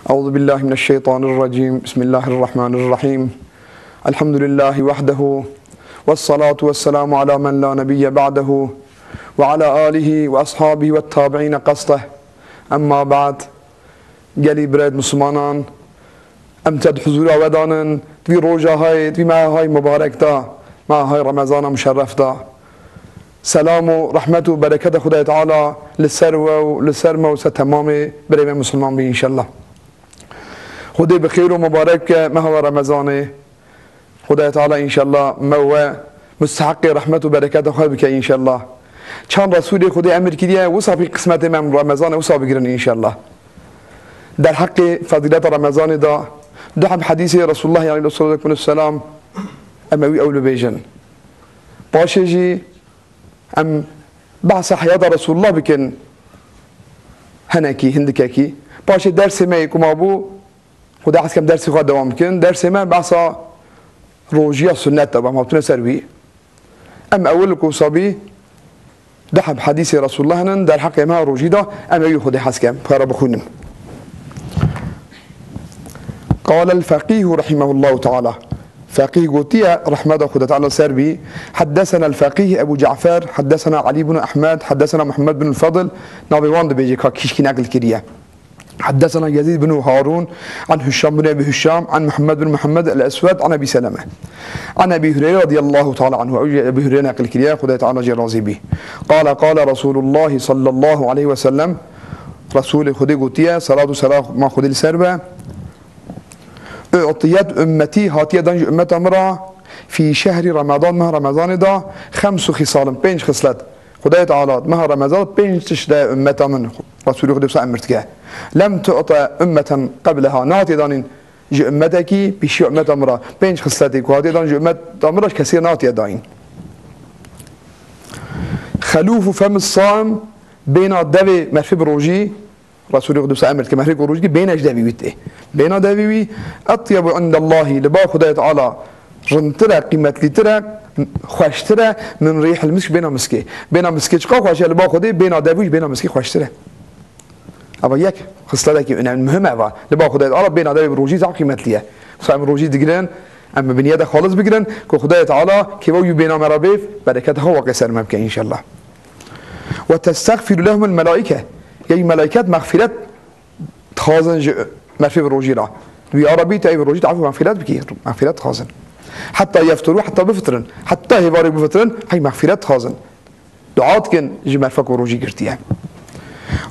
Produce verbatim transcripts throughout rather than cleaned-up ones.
أعوذ بالله من الشيطان الرجيم. بسم الله الرحمن الرحيم. الحمد لله وحده، والصلاة والسلام على من لا نبي بعده، وعلى آله وأصحابه والتابعين قصده. أما بعد. Gelî birayet Muslimanan, em te di huzûra we danin, di vî roja hay, di vî meha hay mubarek da, meha hay Remezana muşerref da. Selam û rehmet û bereketa Xwedayê Teala li ser we û li ser me û ser temamê birê me Musliman bî înşellah. Xwedê bi xêr û mubarek bike meha we Remezanê. Xwedayê Teala înşellah me û we musteheqê rehmet û bereketa xwe bike înşellah. Çend Resûlê Xwedê emir kiriye, wisa pî qismetê me em Remezanê wisa bigirin înşellah. Derheqê fezîleta Remezanê de du heb hedîsê Resûlullahê aleyhî salatu wesselam em ewî ew li bêjin. Paşê jî em behsa heyata Resulullah bikin, henekî, hindikekî. Paşê dersê me yê ku mabû, Xwedê hez kem dersê xwe dewam bikin. Dersê me behsa rojiya sunnet de, em hatine ser wî. Em ewil ku sabî du heb hedîsê Resulullah hene derheqê me rojî de, em ewî Xwedê hez kem, xwe re bixwînin. قال الفقيه رحمه الله تعالى. Feqîh gotiye, rehmeta Xwedê Teala ser bî, حدثنا الفقيه أبو جعفر، حدثنا علي بن أحمد، حدثنا محمد بن الفضل, navê wan dibêje ka kîşkî neql kiriye. حدثنا يزيد بن هارون عن هشام بن أبي هشام عن محمد بن محمد الأسود عن أبي سلمة عن أبي هريرة رضي الله تعالى عنه. Ew jî Ebû Hureyre neql kiriye, Xwedê Teala jê razî bî. قال قال رسول الله صلى الله عليه وسلم. Resûlê Xwedê gotiye, salat û selama Xwedê li ser be. أعطيت أمتي, hatiye dan ji ummeta min re, في شهر رمضان, meha Remezanê de, خمس خصال, pênc xislet. Xwedayê Teala di meha Remezan pênc tişt daye ummeta min, Resûlê Xwedê wisa emir dike. لم تعط أمة قبلها, nehatiye danîn ji ummetekî pêşiya ummeta min re. Pênc xisletê ku hatiye dan ji ummeta min re ji kesî re nehatiye dayîn. خلوف فم الصائم, bêhna devê merfê bi rojî, Resûlê Xwedê wisa emir dike, merfê ku rojî dike, bêhna ji devê wî tê. Bêhna devê wî, أطيب عند الله, li ba Xwedayê Teala rindtir e, qîmetlîtir e, xweştir e, من ريح المسك, bêhna miskê. Bêhna miskê çiqa xweş e li ba Xwedê, bêhna devê wî ji bêhna miskê xweştir e. Eva yek xisletekî önemli, muhim eva. Li ba Xwedayê Teala bêhna devê bi rojî zaf qîmetlî ye. Wisa em rojî digirin, em bi niyeta xalis bigirin, ku Xwedayê Teala kêfa wî bêhna me re bê, bereketa xwe waqê ser me bike înşellah. وتستغفر لهم الملائكة. Yê melaiket mexfîret dixwazin ji merfê bi rojî re. Wî ya Rebî, tu ey bi rojî de efû mexfîret bikî, mexfîret dixwazin. حتى يفطروا, heta bifitirin. Heta hêvarê bifitirin, hey mexfîret dixwazin. Dua dikin ji merfek û rojî girtiye.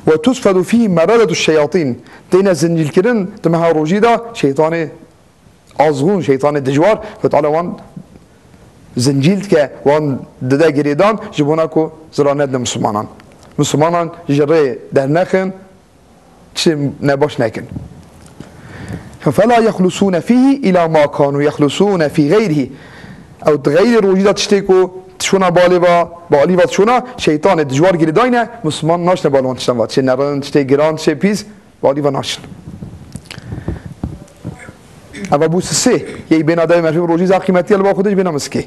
وتصفد فيه مردة الشياطين. Têne zincîlkirin di meha rojî de şeytanê azgûn, şeytanê dijwar, Xwedê Teala wan zincîl dike, wan dide girêdan, ji bona ku zirar nedine Mislimanan. Mislimanan ji rê dernexin, tiştê nebaş nekin. فلا يخلصون فيه إلى ما كانوا يخلصون في غيره. Ew di xeyrê rojî de tiştê ku tişona balê va, balî va tişona, şeytanê dijwar girêdayne, Misliman naşine bal wan tiştan va. Tiştê nerin, tiştê giran, tiştê pîs, balî va naşin. Eva bû sisê, yê bêhna devê merfê bi rojî zaf qîmetî ye li ba Xwedê ji bêhna miskê.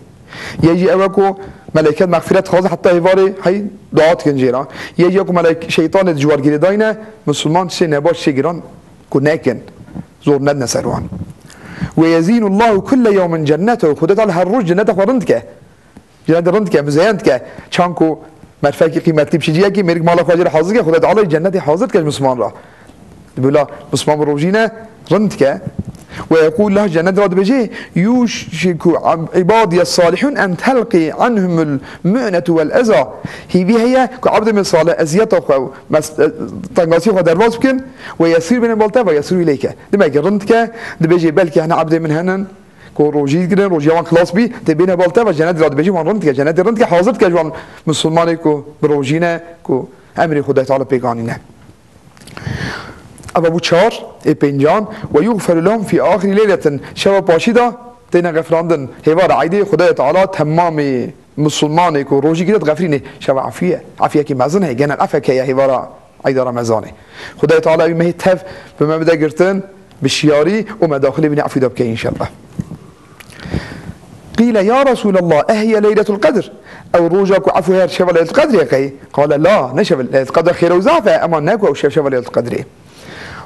Yê jî ew e ku meleket mexfîret dixwaze heta hêvarê hey dua dikin jê re. Yê jî ku melek-, şeytanê dijwar girêdayne, Misliman tiştê nebaş, tiştê giran ku nekin, zor nedine ser wan. ويزين الله كل يوم جنته, Xwedê Teala her roj cenneta xwe rind dike. Cennetê rind dike, mizeyen dike. Çan ku merfekî qîmetlî bi şêciyekî mêrik mala xwe jê re hazir dike, Xwedê Teala cennetê hazir dike ji Misliman re. Bila Misliman bi rojî ne, rind dike. ويقول لها, cennet re dibêje, يوشك عبادي الصالحون أن تلقي عنهم المؤنة والأذى. Hîvî heye ku ebdê min salih eziyeta xwe û mes-, e, tengasiya xwe derbas bikin, ويسير, bêne bal te, ويسير إليك. Demek ki rind dike, dibêje belkî hene ebdê min henin, ku rojî digirin, rojiya wan xilas bî, tê bêne bal te ve, cenetê re dibêjî wan rind dike, cenetê rind dike, hazir dike ji wan misilmanê ku bi rojî ne, ku emrê Xwedê Teala pêk anîne. Eva bû çar, ê pêncan, ويغفر لهم في آخر ليلة, şeva paşî de têne xefirandin, hêvara eydê Xwedê Teala temamê misilmanê ku rojî gire dixefirînê, şeva efî ye, efiyekî mezin heye, genel efek heye hêvara Eyda Remezanê. Xwedayê Teala wî mehê tev bi me bide girtin, bi şiyarî û me daxilê wî nî efwî de bike înşellah. قيل يا رسول الله أهي ليلة القدر؟ Ew roja ku efw her şeva Leyletul Qedrê qey? قال لا, ne şeva Leyletul Qedr xêr û zaf e, ema ne ku ew şev şeva Leyletul Qedrê.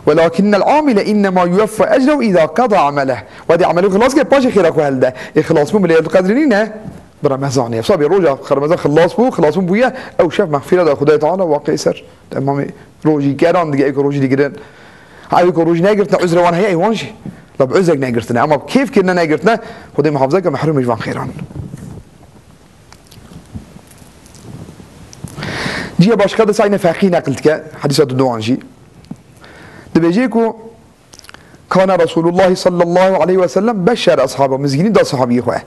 Welakinnel amile innema yuweffa ecrehu îza qada amele. Wedî emelê xilas ke paşê xêra xwe helde. Ê xilas bûn bi Leyletul Qedrî nîne. Bi Remezanê. Sabî roja Remezan xilas bû, xilas bûn bûye. Ew şev mexfîret da Xwedayê Teala waqê ser. Temamê rojî geran dige ê ku rojî digirin. Ha, ê ku rojî negirtine, uzre wan heye, ê wan jî. La bi uzrek negirtine. Ama bi kêf kirine negirtine. Xwedê muhafaza ke mehrûm ji van xêran. Ciya başka de sayne feqî neql dike. Hadîsa du duan jî. Dibêje ku Kana Resulullah sallallahu aleyhi ve sellem beşşer ashabe, mizgînî da sahabiyê xwe.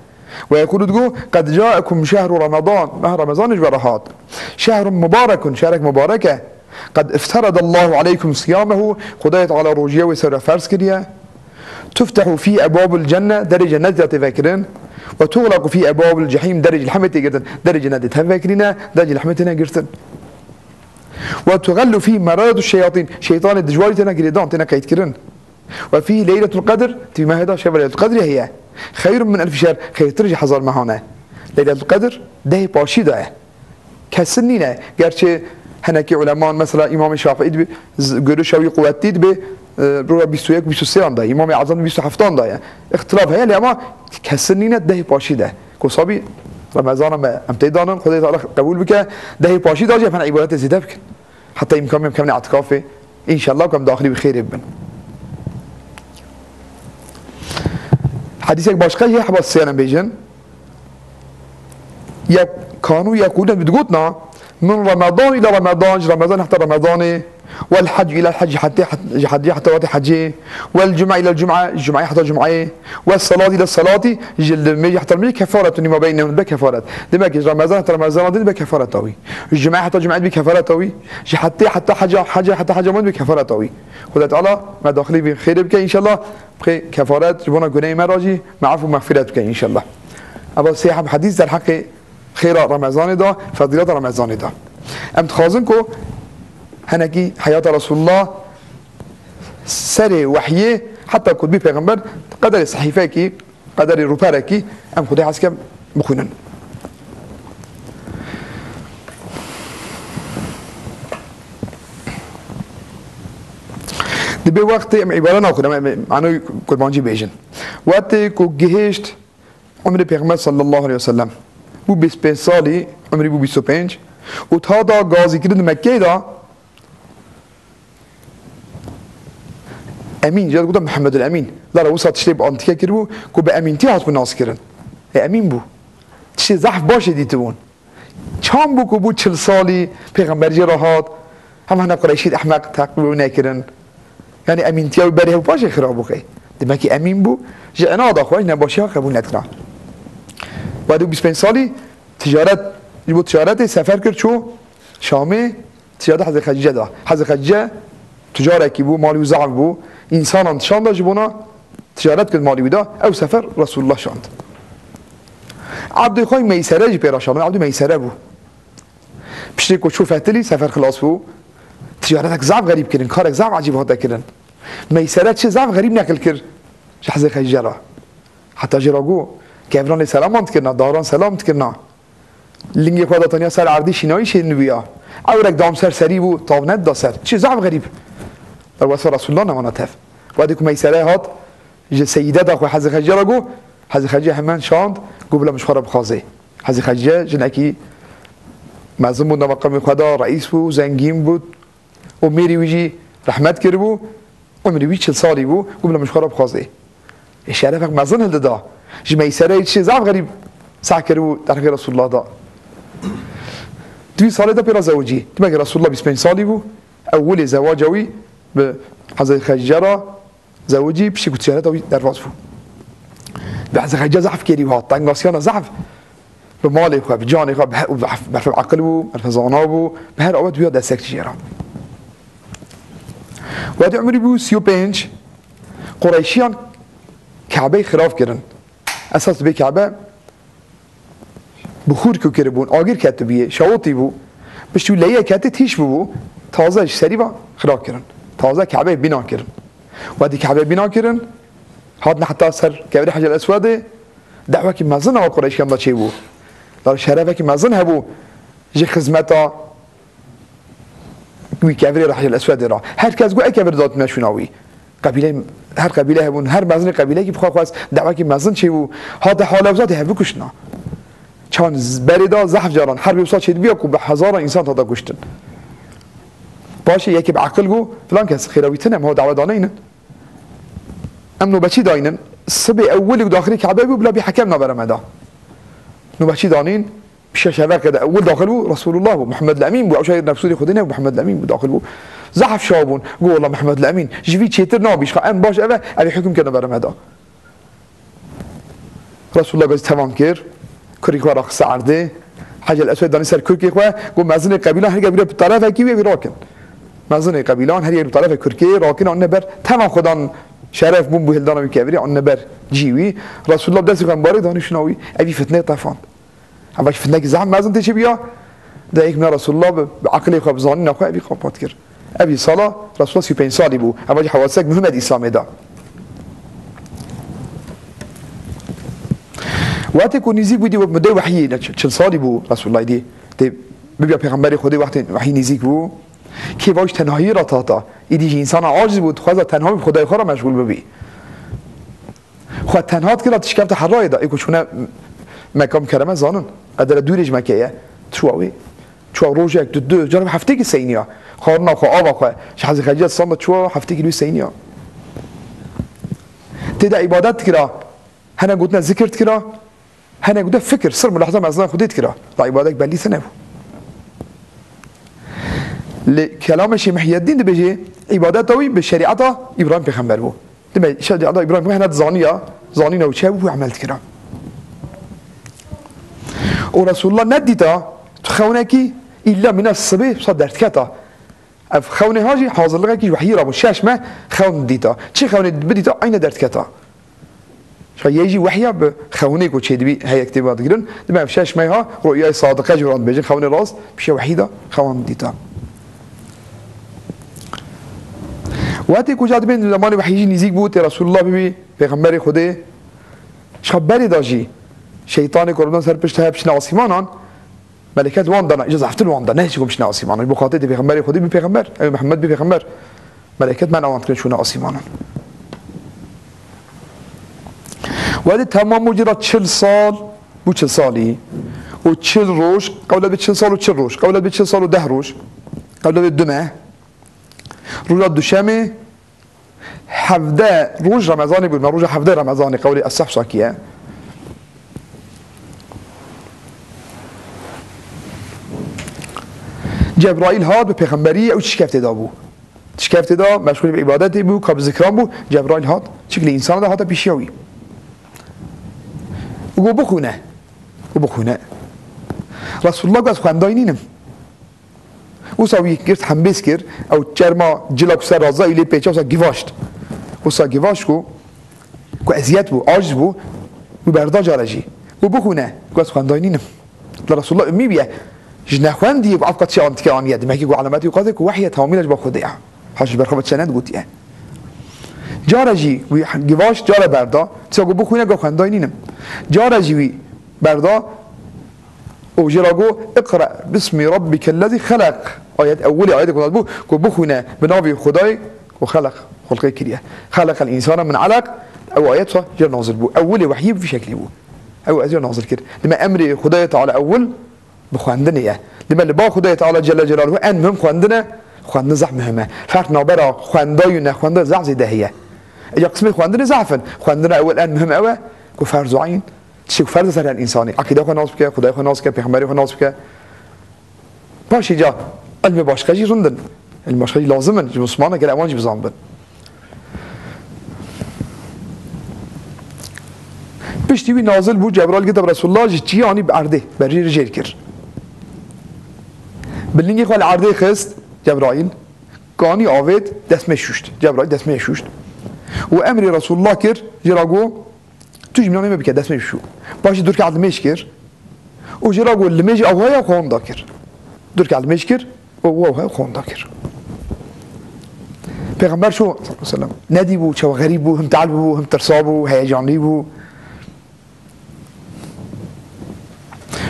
Ve yekulu digo, "Qed caekum şehru Ramadan." Meh Ramazan ji we re hat. "Şehrun mubarekun, şehrek mubarek e. Qed ifteradallahu aleykum siyamehu." Xwedayê Teala rojiya wê ser we ferz kiriye. "Tuftehu fî ebwabul cenne." Derê cennetê tê vekirin. "Ve tuxlaqu fî ebwabul cehîm." Derê cehîmê tê girtin. Derê cennetê tev vekirîne, derê cehîmê têne girtin. "Ve tuxellu fî meradatu şeyatîn." Şeytanê dijwarî têne girêdan, têne qeydkirin. "Ve fî Leyletul Qedr." Tî mehê da şeva Leyletul Qedrî heye. "Xeyrun min elfi şehr." Xêrtir ji hezar mehan e. Leyletul Qedr dehê paşî de ye. Kesin nîne. Gerçi hinekî uleman, mesela Îmamê Şafîî dibe, z-, görüşa wî quwetî dibe, e, roja bîst û yek, bîst û sê an da ye. Îmamê Ezam bîst û heft an da ye. Îxtilaf heye, lê ama kesin nîne dehê paşî de. Ku sabî Remezana me em tê danin, Xwedê Teala qebûl bike, dehê paşî da jî em hene îbadetê zêde bikin. Heta îmkan em kevine etikafê. Înşallah ku em daxilî bi xêrê bibin. Hadîsek başka yê heba sêyan em bêjin. Ya kanu yeqûlûn bi digotina, "Min Ramadan ila Ramadan", ji Ramazan heta Ramazanê, "Wel heccu ila hecci", hetê, het-, ji hecê heta watê hecê, "Wel cuma ila cuma", ji cumeyê heta cumeyê, "Wel salati ila salati", ji limêjî heta limêjî, "kefaretun lima beynehun", be kefaret. Demek ki ji Ramazan heta Ramazan din be kefareta wî. Ji cumeyê heta cumeyê bi kefareta wî. Ji hetê heta heca, heca heta heca min bi kefareta wî. Xwedê Teala me daxilî vî xêrê bike înşallah. Bixê kefaret ji bona gunehê me re jî me efû mexfîret bike înşallah. Eva sê heb hedîs derheqê xêra Remezanê de, fezîleta Remezanê de. Em dixwazin ku hinekî heyata Resulullah serê wehyê heta ku dibî pêxember qederê sehîfekî, qederê rûperekî em Xwedê hez kem bixwînin. Dibê wextê em îbare naxwînin, em, em, manoyê kurmancî bêjin. Wextê ku gihişt Umrê Pêxember sallallahu aleyhi ve sellem bû bîst pênc salî, umrî bû bîst û pênc, û ta da gazî kirin di Mekkeyê de, Emîn, ya digotin Muhammedul Emîn. Lara wisa tiştê bi antike kiribû, ku bi emîntî hatibû naskirin. Ê Emîn bû. Tiştê zehf başê dîtibûn. Çand bû ku bû çil salî, Pêxember jê re hat, hema hene Qureyşî ehmeq teqbûl nekirin. Yani emîntiya wî berê hev paşê xira bû xey. Demek ki emîn bû, ji enada xwe, ji nebaşiya qebûl nedikira. Wê di bîst pênc salî ticaret, ji bo ticaretê sefer kir çû Şamê, ticaret Hezrê Xedîce da. Hezrê Xedîce ticarekî bû, malî wî zaf bû, însanan dişanda ji bona ticaret kir malî wî da, ew sefer Resulullah şand. Ebdê xwe Meysere jî pê re şand, Ebdê Meysere bû. Piştî ku çû fetilî, sefer xilas bû. Ticaretek zaf xerîb kirin, karek zaf ecîb hate kirin. Meysere çi zaf xerîb neqil kir ji Hezrê Xedîce re. Heta jê re got, kevranê selaman dikirina, daran selam dikirina. Lingê xwe da tenya ser erdî şînayî şênibûya. Ewrek dam ser serî bû, tav nedida ser. Çi zaf xerîb. Derwesa Resulullah nemana tev. Wedî ku Meysere hat, ji seyîdeta xwe Hezrê Xedîce re got, Hezrê Xedîce hemen şand, got bila min ji xwe re bixwazê. Hezrê Xedîce jinekî mezin bû, nava qewmê xwe de reîs bû, zengîn bû û mêrî wî jî rehmet kiribû, umrî wî çil salî bû, got bila min ji xwe re bixwazê. Ê şerefek mezin hildida. Ji Meysereyê çi zaf xerîb seh kiribû derheqê Resulullah da. Di wî salê de pê re zewicî. Demek ki Resulullah bîst pênc salî bû, ewilê zewaca wî bi Hezrê Xedîce re zewicî, piştî ku ticareta wî derbas bû. Bi Hezrê Xedîce zehf kêrî hat, tengasiyana zehf. Bi malê xwe, bi canê xwe, bi her, bi hef-, bi hef aqil bû, bi hef zana bû, bi her awet wîya destek jê re. Wextê umrî bû sî û pênc, Qureyşiyan Kebeyê xirab kirin. Esas dibê Kebe bi xûr ku kiribûn, agir ketibûye, şawitî bû. Piştî wî leyê ketî tîş bûbû, taze ji serî ve xira kirin. Taze Kebeyê bîna kirin. Wedî Kebeyê bîna kirin, hatine heta ser kevirê Hecel Eswedê, dehwekî mezin a Qureyşiyan de çêbû. Dar şerefekî mezin hebû ji xizmeta Wî kevirê re, Hecel Eswedê re. Her kes got, "Ev kevir datîne şûna wî." Qebîleyê, her qebîle hebûn, her mezinê qebîleyekî bi xwe xwest, dawekî mezin çêbû. Hate hale wisa tê hev bikuştina. Çawan z-, berê de zehf caran herbê wisa çêdibiya ku bi hezaran însan hate kuştin. Paşê yekê bi eqil got, "Filan kes xêra wî tune, em ho dawa daneynin." Em nobeçî daynin. Sibê ewilî ku daxilî Kebe bû, bila bî hekem nabere me da. Nobeçî danîn, pişe şeveqê de ewil daxil bû, Resulullah bû, Muhammed Emîn bû. Ew şayir nefsûrî Xwedê ne, Muhammed Emîn bû, daxil bû. Zehf şa bûn. Got, "Wela Muhammed Emîn, ji vî çêtir nabî, ji xa em baş eve, ev ê hukm kene bere me da." Resulullah gazî tevan kir. Kurî xwe raxiste erdê. Hecel Eswed danî ser kurkê xwe. Got, "Mezinê qebîlan her yek bi tarafekî wê, wî rakin." Mezinê qebîlan her yek bi tarafê kurkê rakin, anîne ber. Tevan xwedan şeref bûn bo hildana wî kevirê, anîne ber cî wî. Resulullah bi destê xwe mibarek danî şûna wî. Evî fitneyê tefand. Ev fitnekî zehf mezin tê çêbiya. De yek me Resulullah bi, bi eqilê xwe, bi zanîna xwe evî qapat kir. Evî sala Resulullah sî û pênc salî bû. Ev jî hewasek muhim e di Îslamê de. Wextê ku nîzîk bû, dî wek mudey wehyî, ne, çil salî bû Resulullah dî. Tê bibiya Pêxemberê Xwedê wextê wehyî nîzîk bû. Kê vaş tenhayî re tata. Îdî jî însana aciz bû, dixwaza tenha bi Xwedayê xwe re meşgûl bibî. Xwe tenha dikira, tişkefte herayê de. Ê ku çûne Meka Mukerreme zanin. Qedere dûrê ji Mekê ye. Çûwa wê. Çûwa rojek, du, du, careke heftekî seyniya. Xwarina xwe, ava xwe. Ji Hezrê Xedîce standa çûwa heftekî wî seyniya. Tê de îbadet dikira. Hene gotine zikir dikira. Hene gote fikir, sir mulaheza mezina Xwedê dikira. La îbadetek belî tine bû. Lê kelamê Şêx Muhyiddin dibêje, îbadeta wî bi şerîeta Îbrahîm Pêxember bû. Dime şerîeta Îbrahîm Pêxember hene dizaniya, zanîna û çi hebû, emel dikira. Û Resulullah nedîta, tu xewnekî îlla mîna sibê sa derdiketa. Ev xewnê ha jî hazirliqekî ji wehyî re bû. Şeş meh xewn didîta. Çi xewnê bidîta, eyne derdiketa. Şa yê jî wehya bi xewnê ku çêdibî heyek tê va digirin. Dime ev şeş meh ha, ru'yayê sadiqe jî wan dibêjin, xewnê rast, pişe wehyî de xewan didîta. Wextê ku ca dibên zemanê wehyî jî nîzîk bû, tê Resulullah bibî, Pêxemberê Xwedê, şa berê de jî şeytanê ku rûdan ser pişt heye biçine asîmanan, Meleket wan dana, îca zehftir wan da, nehê çi ku biçine asîmanan. Ji bo xatirê tê Pêxemberê Xwedê bî pêxember, ew Mihemed bî pêxember. Meleket men awan dikirin çûne asîmanan. Wextê temam bû, cira çil sal, bû çil salî. Û çil roj, qewle bê çil sal û çil roj, qewle bê çil sal û deh roj, qewle bê du meh. Roja duşemê, hevdeh roj Remezanê bû, me roja hevdeh Remezanê qewlê Eseh Şakî ye. Cebraîl hat bi pêxemberî, ew çi şikeftê de bû. Çi şikeftê de meşgûl bi îbadetê bû, ka bi zikran bû, Cebraîl hat, çik lê însana de hate pêşiya wî. Û got, "Bixwîne." Û bixwîne. Resulullah got, "Ez xwendayî nînim." Wisa wî girt hembêz kir, ew çerma cila ku ser razayî lê pêça wisa givaşt. Wisa givaşt ku, ku eziyet bû, aciz bû, wî berda care jî. Û bixwîne, ku ez xwendayî nînim. Li Resulullah ummî bûye. Ji nexwendiyê ku ev qet çi an dike aniye. Demekî ku alametî wî qazê ku wehyê tamîle ji bo Xwedê ye. Haşa ji ber xwe çene digotiye. Care jî wî givaşt, care berda. Çi ku bixwîne, ku xwendayî nînim. Care jî wî berda. Û jê re got, "Iqra bismi rabbikellezî xelaq." Ayet ewilê ayetê ku bû, ku bixwîne bi navê Xwedayê ku xelaq, xulqê kiriye. "Xeleqel însane min eleq." Ew ayet jê re nazil bû. Ewilê wehyî bi vî şeklî bû. Ew ez jê re nazil kir. Dime emrê Xwedayê Teala ewil bi xwendinê ye. Dime li ba Xwedayê Teala Celle Celaluhu en muhim xwendin e, xwendin zehf muhim e. Ferq nabera xwendayî û nexwendayî zehf zêde heye. Ya qismê xwendinê zehf in. Xwendina ewil en muhim ew e ku ferz û eyn, tiştê ku ferz e ser her însanî. Eqîda xwe nas bike, Xwedayê xwe nas bike, Pêxemberê xwe nas bike. Paşê ca ilmê başqe jî rind in. Ilmê başqe jî lazim in. Ji Muslimana gel ewan jî bizan bin. Piştî wî nazil bû, Cebraîl gide bi Resulullah ji çiyê anî bi erdê, berjê jê kir. Bi lingê xwe li erdê xist, Cebraîl, kanî avêt, destmê şûşt. Cebraîl destmê şûşt. Û emrê Resulullah kir, jê re got, "Tu ji mînanê me bike, destmê bişû." Paşê dûrke limêj kir. Û jê re got, "Limêjê awaya xwe hon dakir." Dûrke limêj kir û awaya xwe hon dakir. Pêxember çû, sallallahu aleyhi ve sellem, nedî bû, çawa xerîb bû, him tehl bû, him tirsa bû, heyecanlî bû.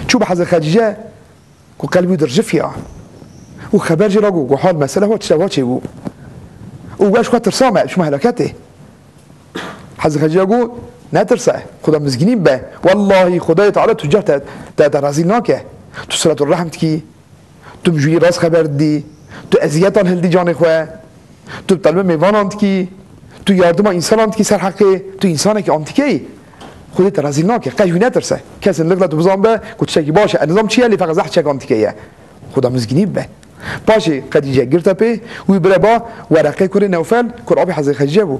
Çû bi Hezret Xedîce, ku qelbî dirjifiya. Û xeber jê re got, got hal mesele wa tişta wa çêbû. Û we ji xwe tirsa me, şima helaketê. Hezrê Xedîce got, netirse, Xuda mizgînî bibe. Wellahî Xwedayê Teala tu car te, te, te rezîl nake. Tu siletul rehm dikî, tu bi jûyî rast xeber didî, tu eziyetan hildî canê xwe, tu bi telbê mêvanan dikî, tu yardima însanan dikî ser heqê, tu însanekî antîke yî. Xwedê te rezîl nake, qey jûyî netirse. Kesên li gela tu bizan be, ku tiştekî baş e, ez nizam çi ye, lê feqet zehf çek antîke ye. Xuda mizgînî bibe. Paşê Xedîce girte pê, wî bire ba Wereqê kurê Newfel, ku rabê Hezrê Xedîce bû.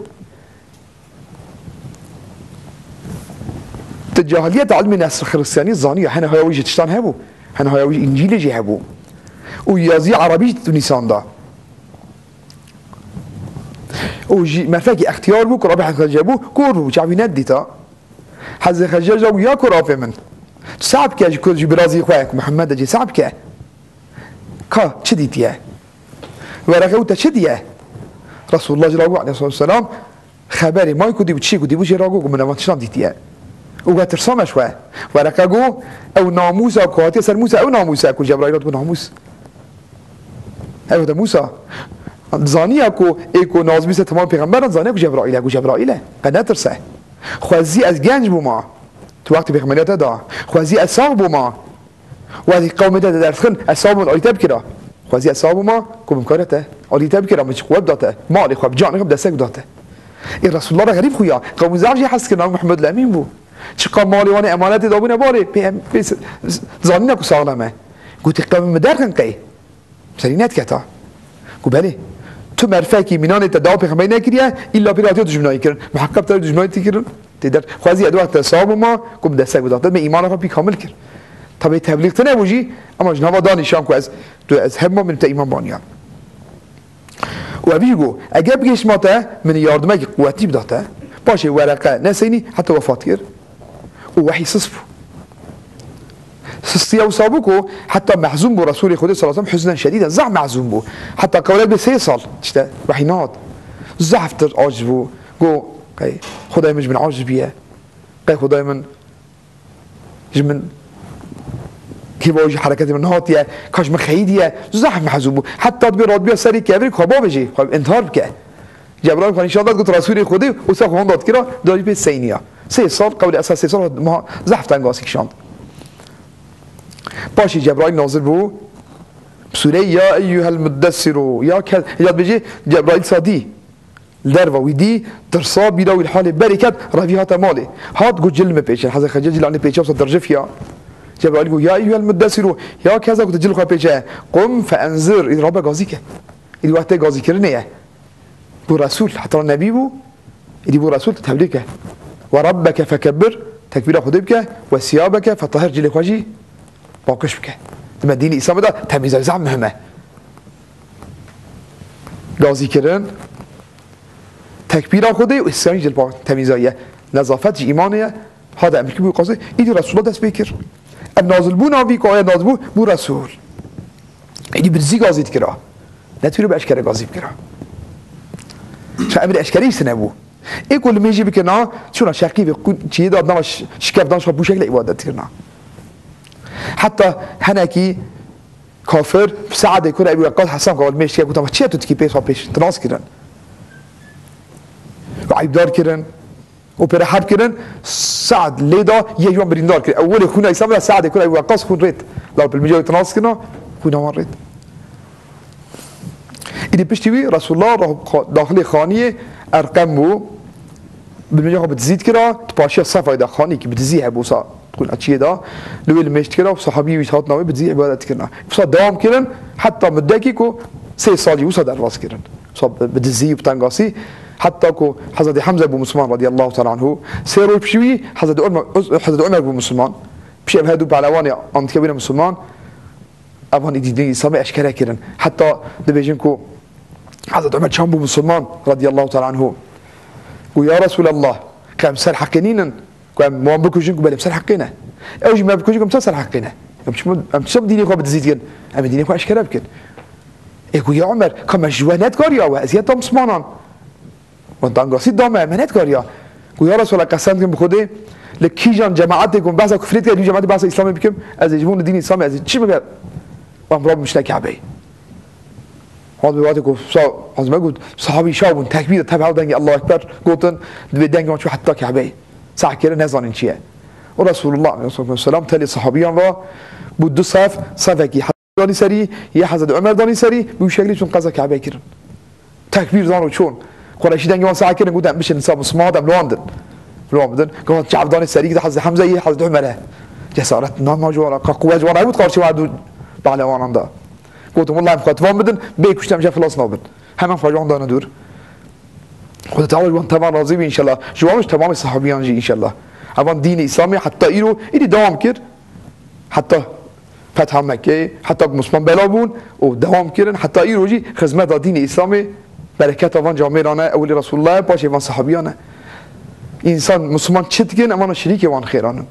Di cahiliyeta ilmê nesr xiristiyanî zaniya, hene haya wî ji tiştan hebû, hene haya wî Încîlê jî hebû. Û yazî Erebî jî nîsanda. Û jî merfekî extiyar bû, ku rabê Hezrê Xedîce bû, kor bû, çavî nedîta. Hezrê Xedîce jî ya kor apê min. Tu seh bike ji kor ji birazî xwe, ku Mihemed e cê seh bike. Ka çi dîtiye? Wereqe û te çi diye? Resulullah jî ra got aleyhissalatu vesselam, xeberê may ku dî û çiyê ku dî bû jê ra got ku min evan tiştan dîtiye. Û we tirsa me ji we. Wereqe got, ew namûsa ku hatiye ser Mûsa, ew namûsa ku Cebraîl hat ku namûs. Ew de Mûsa. Zaniya ku ê ku nazibî ser temam pêxemberan zaniya ku Cebraîl e, ku Cebraîl e. Qe netirse. Xwezî ez genc bûma. Tu wextê pêxemberiyeta da. Xwezî ez sax bûma. Wextê qewmê te derdixin, ez sax bûm, alî te bikira. Xwezî ez sax bûma, ku bimkare te. Alî te bikira, min çi quwet da te. Malê xwe, bi canê xwe, bi destek da te. Ê Resulullah re xerîb xuya. Qewmî zaf jê hez kirina, Muhammed Emîn bû. Çiqa malê wan ê emanetê dabûne balê, pê em, pê s-, s-, zanîne ku saxlem e. Gotê qewmê min derxin qey. Serî nediketa. Ku belê. Tu merfekî mînanê te dawa pêxemberî nekiriye, îlla pê re hatiye dijminayî kirin. Miheqeq te dijminayî tê kirin. Tê der. Xwezî ez wexte sax bûma, ku min destek bida te. Me îmana xwe pî kamil kir. Tabê teblîx tune bû jî, ema ji nava da nîşan ku ez, tu ez hebma min te îman baniya. Û evî jî got, eger bigihiştma te, min yardimekî quwetî bida te. Paşê Wereqe neseynî heta wefat kir. Û wehî sis bû. Sistiya wisa bû ku heta mehzûn bû Resûlê Xwedê sallallahu aleyhi ve sellem huznen şedîden, zehf mehzûn bû. Heta qewlek bê sê sal, işte, wehî nehat. Zehf tir aciz bû. Got, qey Xwedayê min ji min aciz biye. Qey Xwedayê min ji min kêva jî hereketê min nehatiye, ka ji min xeyîdiye. Zehf mehzûn bû. Heta dibê radibiya serê kevirê ku xwe bavêjê, xwe intihar bike. Cebraîl xwe nîşan da, got, Resûlê Xwedê, wisa xwe hon da dikira, da jî pê seyniya. Sê sal, qewlê esa sê sal, ma zehf tengasî kişand. Paşê Cebraîl nazil bû, sûreyê Ya eyyuhel muddessiru, ya ke-, ya dibêjê, Cebraîl sa dî, li derva wî dî, tirsa bîra wî li halê berê ket, revî hate malê. Hat got, cil min pêçin, Hezrê Xedîce cil anî pêçe, wisa dircifiya. Cebraîl got, Ya eyyuhel muddessiru, ya kesa ku tu cil xwe pêçe, qum fe enzir, îdî rabe gazî ke. Îdî wextê gazîkirinê ye. Bû Resûl, heta nebî bû, îdî bû Resûl, tu teblî ke. Ve rabbeke fekebbir, tekbîra Xwedê bike, ve siyabeke fetahhir, cilê xwe jî pakiş bike. Di me dînê Îslamê de temîza zaf muhim e. Gazîkirin, tekbîra Xwedê û îsyanî cil pa-, temîza ye. Nezafet ji îmanê ye. Hada emir kir bû qazê, îdî Resûlullah dest pê kir. Ev nazilbûna vî ku aya nazil bû, bû Resûl. Îdî bi dizî gazî dikira. Ne tûrî bi eşkere gazî bikira. Çi emrê eşkerî îsine bû. Ê ku li mêjî bikirina, çûna şeqî ve qûn çiyê da nava ş-, şikef dan şa bû şekle îbadet dikirina. Heta henekî kafir, Se'dê kura Ebi Weqqas hesab ka, mêj dike, gotan, çiye tu dikî pê xwe pêş, tinas kirin. Ve eyibdar kirin. Û pêre herb kirin, Se'd lê da yê wan birîndar kir. Ewilê xûna Îslam da Se'dê kura Ebi Weqqas xûn rêt. La pilmîca wê tinas kirina, xûna wan rêt. Îdî piştî wî Resulullah rah-, xa-, daxilê xaniyê Erqem bû. Pilmîca xwe bi dizî dikira, di paşiya sefayê de xaniyekî bi dizî hebû sa, xûna çiyê da. Li wê li mêj dikira, sahabî wî hatina wê bi dizî îbadet dikirina. Wisa dewam kirin, heta mudekî ku sê salî wisa derbas kirin. Wisa bi, bi dizî, bi tengasî, heta ku Hezretî Hemze bû Misliman radiyallahu teala anhu. Sê roj piştî wî Hezretî Ömer, Hezretî Ömer bû Misliman. Piştî ev her du pehlewanê antike bûne Misliman. Evan îdî dînê Îslamê eşkere kirin. Heta dibêjin ku Hezretî Ömer çawa bû Misliman radiyallahu teala anhu. Got, Ya Resulallah, qe em ser heqê nînin. Ku em wan bikujin, ku belê em ser heqê ne. Ew jî me bikujin, ku em ser heqê ne. Em çima, em çima dînê xwe bi dizî dikin? Em ê dînê xwe eşkere bikin. Ê ku ya Omer, ka me ji we nedikariya we, eziyeta Mislimanan. Wan dangasî da me, me nedikariya. Ku ya Resulallah, qesem dikim bi Xwedê, li kîjan cemaetê ku behsa kufrê dike, dû cemaetê behsa Îslamê bikim, ez ê ji bo li dînê Îslamê, ez ê çi bikim? Wan bi Rab mişne Kabe'yê. Hat bi wextê ku sa-, ez me got, sahabî şav bûn, tekbîr, tev hev dengê Allahu Ekber gotin, divê dengê wan çû heta Kebeyê. Seh kirin, nezanin çi ye. Û Resulullah aleyhissalatu vesselam telê sahabiyan ve bû du sef, sefekî Hezret danî serî, yê Hezret Ömer danî serî, bi wî şeklî çûn qeza Kebeyê kirin. Tekbîr dan û çûn. Qureyşî dengê wan seh kirin, gotin, "Em bişin, sa Müslüman, em li wan din." Li wan bidin. Gotin, çav danî serî, gidi Hezret Hemze yê Hezret Ömer'e. Cesaret nama ji wan, ka quwet ji wan hebût, qarşî wan du pehlewanan da. Gotin, "Wallahî, em xwe tivan bidin, bê kuştem ji xilas nabin." Hemen xwe ji wan dane dûr. Xwedê Teala ji wan tevan razî bî înşallah. Ji wan û ji temamê sahabiyan jî înşallah. Evan dînê Îslamê heta îro, îdî dewam kir. Heta fetha Mekkeyê, heta ku Musliman bela bûn û dewam kirin, heta îro jî xizmeta dînê Îslamê, bereketa van camêran e, ewilî Resulullahê, paşê van sahabiyan e. Însan, Musliman çi dikin, evan şirîkê wan xêran in.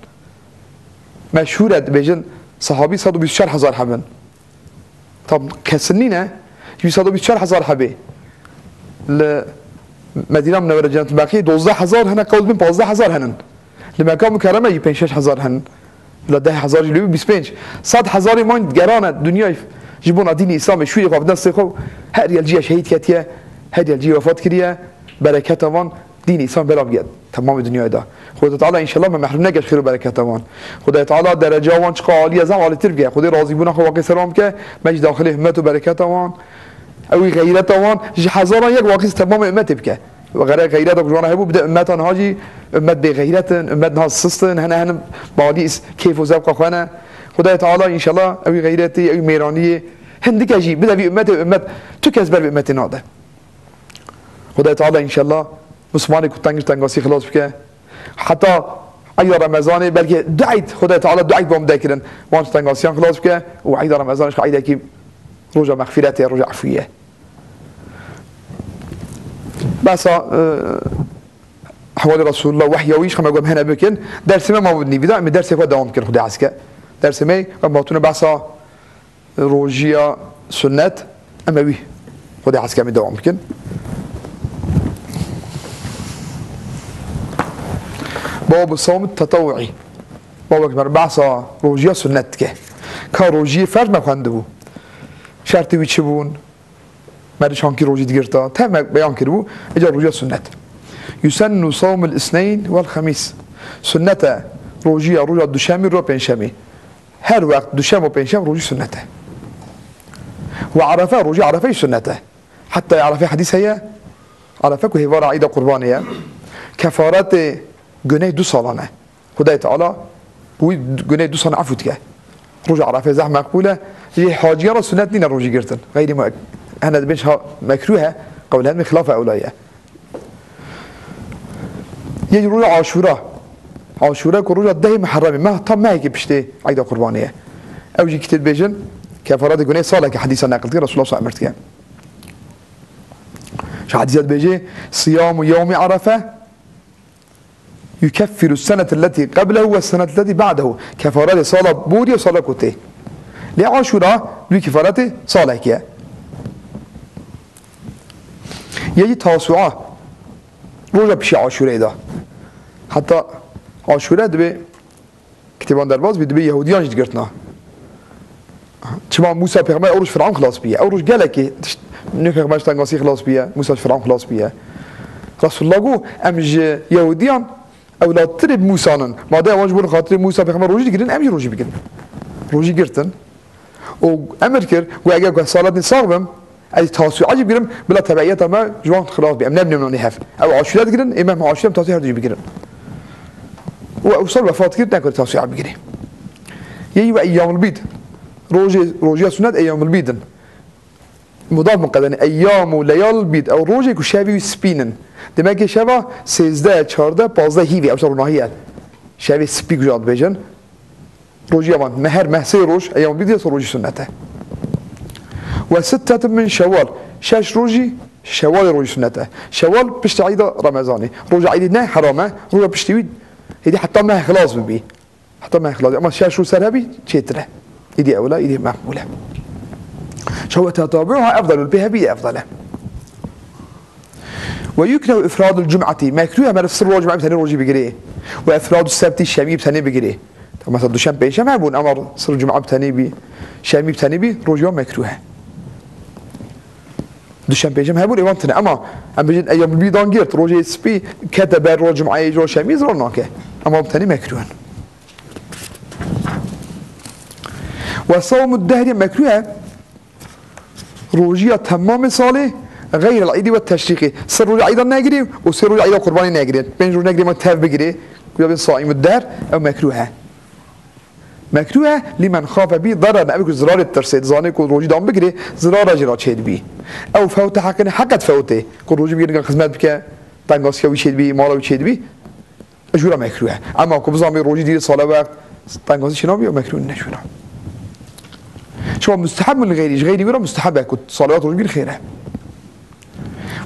Meşhûr e, dibêjin, sahabî sed û bîst û çar hezar hebin. Tam kesin nîne. Ji sed û bîst û çar hezar hebê. Li Medîna Munewwere, Cennet Beqî, dozdeh hezar hene, qewl bin pazdeh hezar henin. Li Meka Mukerreme jî pênc şeş hezar henin. Bila deh hezar jî li wî bîst pênc. Sed hezarê man gerane dinyayê ji bona dînê Îslamê, şûrê xwe bi destê xwe, her yel cî ye şehîd ketiye, her yel cî wefat kiriye. Bereketa van dînê Îslam bela bike temamê dinyayê de. Xwedê Teala înşallah me mehrum neke ji xêr û bereketa wan. Xwedê Teala dereca wan çiqa alî ye, zehf alîtir bike. Xwedê razîbûna xwe waqê ser wan bike, me jî daxilê himmet û bereketa wan. Ewî xeyreta wan ji hezaran yek waqî temamê ummetê bike. Xere xeyreta ku ji wana hebû bide ummeta niha jî, ummet bêxeyret in, ummet niha sist in, hene hene balî îs-, kêf û zevqa xwe ne. Xwedê Teala înşallah ewî xeyretê, ewî mêraniyê hindike jî bide vî ummetê, ummet tu kes ber vî ummetê nade. Xwedê Teala înşallah Muslimanê ku tengir tengasî xilas bike. Heta eyda Remezanê belkî du eyd, Xwedê Teala du eyd bom dekirin. Wan ji tengasiyan xilas bike û eyda Remezanê ji eydekî roja mexfîretê, roja efwî ye. Behsa, e, hewalê Resulullah, wehya wî ji xwe me got hene bikin. Dersê me mabû nîvî de, em ê dersê xwe dewam bikin, Xwedê hez ke. Dersê me, em hatûne behsa rojiya sunnet, em ê wî Xwedê hez ke em ê dewam bikin. Babu sawm tetewu'î. Babek me behsa rojiya sunnet dike. Ka rojiyê ferz me xwendibû. Şertê wî çi bûn? Me çankî rojî digirta. Tev me beyan kiribû. Eca rojiya sunnet. Yusennu sawmul isneyn vel xemîs. Sunnet e rojiya roja duşemî, roja pêncşemî. Her wext duşem û pêncşem rojî sunnet e. Û Erefe, rojî Erefe jî sunnet e. Heta Erefe hedîs heye, Erefe ku hêvara Eyda Qurbanê ye. Kefaretê guneh du salan e. Xwedayê Teala wî guneh du salan efû dike. Roja Erefe zehf meqbûl e. Jê haciyan re sunnet nîne rojî girtin. Xeyrî me-, hene dibên ha mekrûh e, qewlên min xilafe ewla ye. Yê roja Aşûra. Aşûra ku roja dehê Muherremê, meh, tam mehekê piştê Eyda Qurbanê ye. Ew jî kitêb dibêjin, kefaretê gunê salekê, hedîsa neqil dike, Resulullah sallallahu aleyhi ve sellem emir dike. Ji hedîsa dibêje, "Siyamu yewmî Arefe yukeffiru senete letî qeblehu ve senete letî ba'dehu." Kefaretê sala borî û sala ku tê. Lê Aşûra dû kefaretê salekê ye. Yê jî Tasûa, roja piştî Aşûreyê de. Heta Aşûre dibê kitêban derbas bî, dibê Yehûdiyan jî digirtina. Çima Mûsa pêxember ew roj Firavun xilas bûye. Ew roj gelekî tişt, Nûh pêxember ji tengasî xilas bûye, Mûsa ji Firavun xilas bûye. Resulullah got, em ji Yehûdiyan ewlattirê bi Mûsa nin. Madem ewan ji bo xatirê Mûsa pêxember rojî digirin, em jî rojî bigirin. Rojî girtin. Û emir kir, got, eger ku saletî sax bim, ez Tasûa jî bigirim, bila tebeiyeta me ji wan xilas bê. Em nebînin nanê hev. Ew Aşûre digirin, ê me Aşûre em Tasûa her du jî bigirin. Û ew sal wefat kir, nekir Tasûa bigirê. Yê wî eyyamul bîd. Rojê, rojiya sunnet eyyamul bîd in. Mudaf muqedder, eyyam û leyal bîd. Ew rojê ku şevî wî spîn in. Demek ki şeva sêzdeh, çardeh, pazdeh, hîvê. Ew şeva ronahî ye. Şevê spî ku jî dibêjin. Rojiya van, me her meh sê roj, eyyam bîd ya rojî sunnet e. Ve sittetun min Şewwal. Şeş rojî Şewwalê rojî sunnet e. Şewwal piştî Eyda Remezanê. Roja Eydê ne heram e. Roja piştî wî, hêdî heta meh xilas bibî. Heta meh xilas. Ama şeş roj ser hebî çêtir e. Îdî ewla, îdî meqbûl e. Şewwe tetabuha efdalul, pê hebî efdal e. Ve yukrehu ifradul cum'ati, mekrûh e meriv sir roj cum'e bi tenê rojî bigirê. Ve ifradus sebti, şemî bi tenê bigirê. Mesela duşem pêncem hebûn, ama sir cum'e bi tenê bî, şemî bi tenê bî, rojî wa mekrûh e. Duşem pêncem hebûn, êvan tune. Ema em bêjin eyyamul bîd an girt, rojê spî kete ber roj cumeyê, roj şemî, zirar nake. Ema bi tenê mekrûh in. Ve sawmu dehri mekrûh e. Rojiya temamê salê, xeyrel îdî ve teşrîqî. Sê roja îda negirê û sê roja îda qurbanê negirê. Pênc roj negirê, ma tev bigirê. Ku ya bên saîmu dehr, ew mekrûh e. Mekrûh e, lîmen xafe bî deren, ew ku zirarê ditirse, dizanê ku rojî dan bigirê, zirara jê re çêdibî. Ew fewte heqin, heqet fewtê, ku rojî bigirê, xizmet bike, tengasiya wî çêdibî, mala wî çêdibî, jûra mekrûh e. Ema ku bizanbî rojî dîrê sale wext, tengasî çênabî, ew mekrûh ne jûra. Şima musteheb min li xeyrî, ji xeyrî wî re musteheb e ku salawat rojî bigirê xêr e.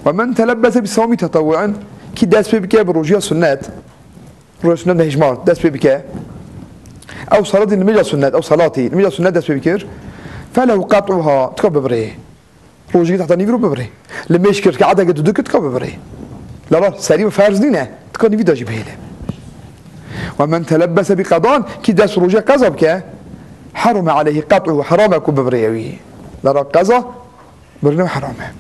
Ve men telebbese bi sawmi tetewwu'in, kî dest pê bike bi rojiya sunnet, Roj sunnet hejmar dest pê bike. Ew salatî nimêja sunnet, ew salatî nimêja sunnet dest pê bikir. Felehu qet'uha, tika bibirê. Rojî tahta nîvî ro bibirê. Li mêj kir, rekaeteke dudu kir, tika bibirê. Lala serî ve ferz nîne, tika nîvî de jî bihêle. Ve men telebbese bi qedan, kî dest rojiya qeza bike, herume aleyhi qet'uhu, heram e ku bibirê wî. Lala qeza, birine heram e.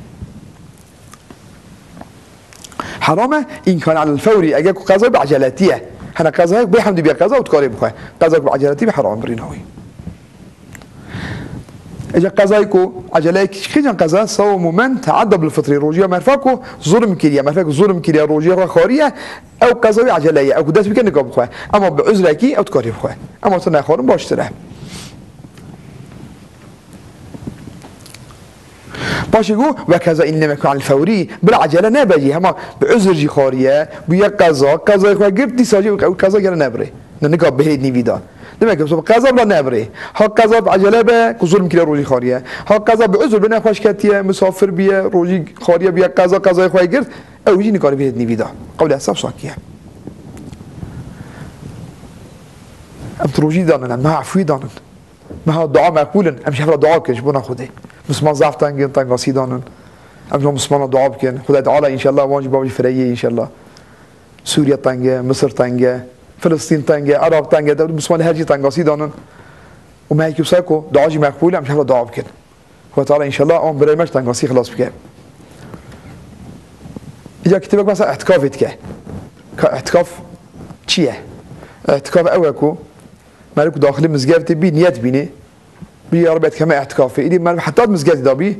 Heram e, in kane alel fewrî, eger ku qeza bi eceletî ye. Hene qezayek bê hemdî bê qeza û dikarê bixwe. Qeza ku bi eceletî be heram e birîna wî. Eca qezayê ku eceleyek kîjan qeza, sawmu men teadda bil fitrî, rojiya merfa ku zulm kiriye, merfa ku zulm kiriye, rojiya xwe xariye, ew qeza wî ecele ye, ew ku dest bike nika bixwe. Ema bi uzrekî ew dikarê bixwe. Ema tu nexwarin baştir e. Paşê got, "Ve keza in lem yekun alel fewrî", bila ecele nebe jî, hema bi uzr jî xariye, bûye qeza, qezayê xwe girt, dîsa jî ew qeza gere nebirê. Ne, nika bihêt nîvî de. Demek ki, qeza bila nebirê. Ha qeza bi ecele be, ku zulm kiriye rojî xariye. Ha qeza bi uzr be, nexweş ketiye, misafir biye, rojî xariye, bûye qeza, qezayê xwe girt, ew jî nikare bihêt nîvî de. Qewlê hesab sakiye. Em tu rojî danin, em meha efûyî danin. Meha dua meqbûl in. Em ji hev re dua bikin ji bona Xwedê. Misliman zaf teng in, tengasî danin. Em ji wan mislimana dua bikin. Xwedê Teala înşellah wan jî bavê fireyê înşellah. Sûriye teng e, Misir teng e, Filistîn teng e, Iraq teng e, dewlet misliman her cî tengasî danin. Û mehekî wisa ku dua jî meqbûl e, em ji hev re dua bikin. Xwedê Teala înşellah wan birê me ji tengasî xilas bike. Îca kitêbek mesela îtikafê dike. Ka îtikaf çi ye? Îtikaf ew e ku Meriv ku daxilî mizgeftê bî, niyet bînî, bî ya Rebbi ez dikeme îtikafê. Îdî meriv heta di mizgeftê de bî,